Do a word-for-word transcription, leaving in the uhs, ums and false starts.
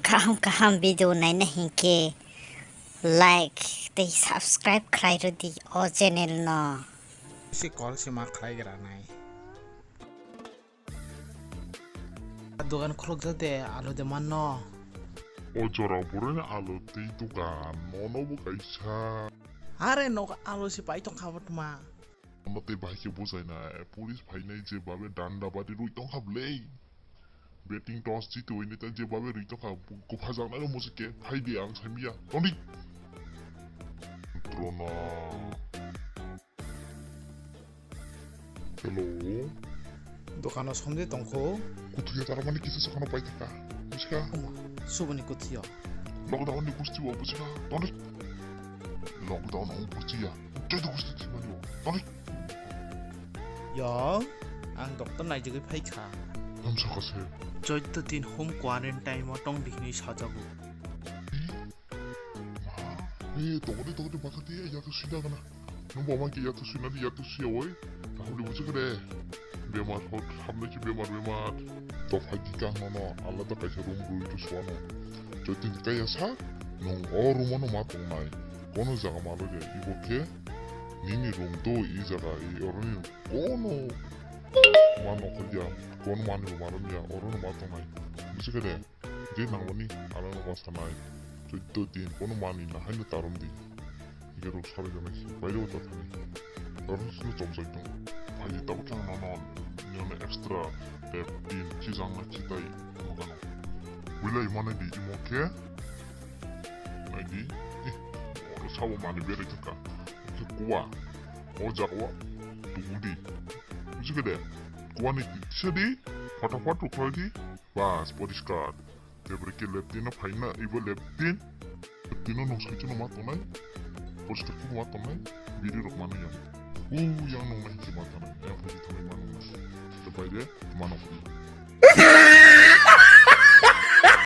Kaham kaham video naina hinkhe like tei subscribe khlai rwdi o channel no. Si call si ma khlai gra nai. Dogan khuluk jate alu de manno. O jora burani alu tei dogan nono bo kaisa. Are nok alu si pai tong kha botma. Ano tei bahai khe bujai nai, police phainai je babe danda bari rwi tong kha bwlei. Betting toss jitwi ni ta je babe rwi tong kha, kupha jak nai musi ke, phai di ang sai miya. Toni. Trona. Hello. Dokano somje tongkho. Kuthuya tarmani kisa sakano pai thaka. Buska. Suboni kuthuya. Lockdown ni gusti bo buska. Toni. Lockdown ang bujiya. Jai do gusti thimani bo. Toni. Yo, ang doctor naijagwi phaikha. Hamsa kha se. Chwddo din home quarantine o tong di hinwi sajago. He, tongdi, tongdi, bakati, ya tu sida kana. Nung bo mangki ya tu sina di, ya tu siya oi. Tahuli buji kade. Bemar hot, hamle ki bemar, bemar. To phai di kang nono, alada kaisa room rui tu suano. Chwddo din kaya sa, nung o room ano ma tongnai. Kono jaga malo de, ibo khe nini room to i jaga, i oroni kono ma nokol ya, kono mani bo marom ya, orono ma tongnai. Buji kade, je nangmani, alano ma sanai. Chwddo din, kono mani na haino tarom di. Ike rok sari jana si, baire o ta thani. Orono sino chomjak tong. Phai di tabuk khe ang nono, nini extra, tep din, chijang na chitai, tamo kano. Builai mane di imo khe, Naidi, eh, oro sabo mani berai thaka. Khe kuwa, o jaga o, tubudi. Buji kade, kuwa ni tisa di, fatafat rukhlai di, bas, poriskar. Tebri ke leptin no phaina, ibo leptin. Leptin no nung saichung no ma tongnai, poriskar khe ma tongnai, biri rok mano yang. U yang nung nai khe ma tongnai, yang phai thangwi ma nung nai. Te phai de, ma nung nai.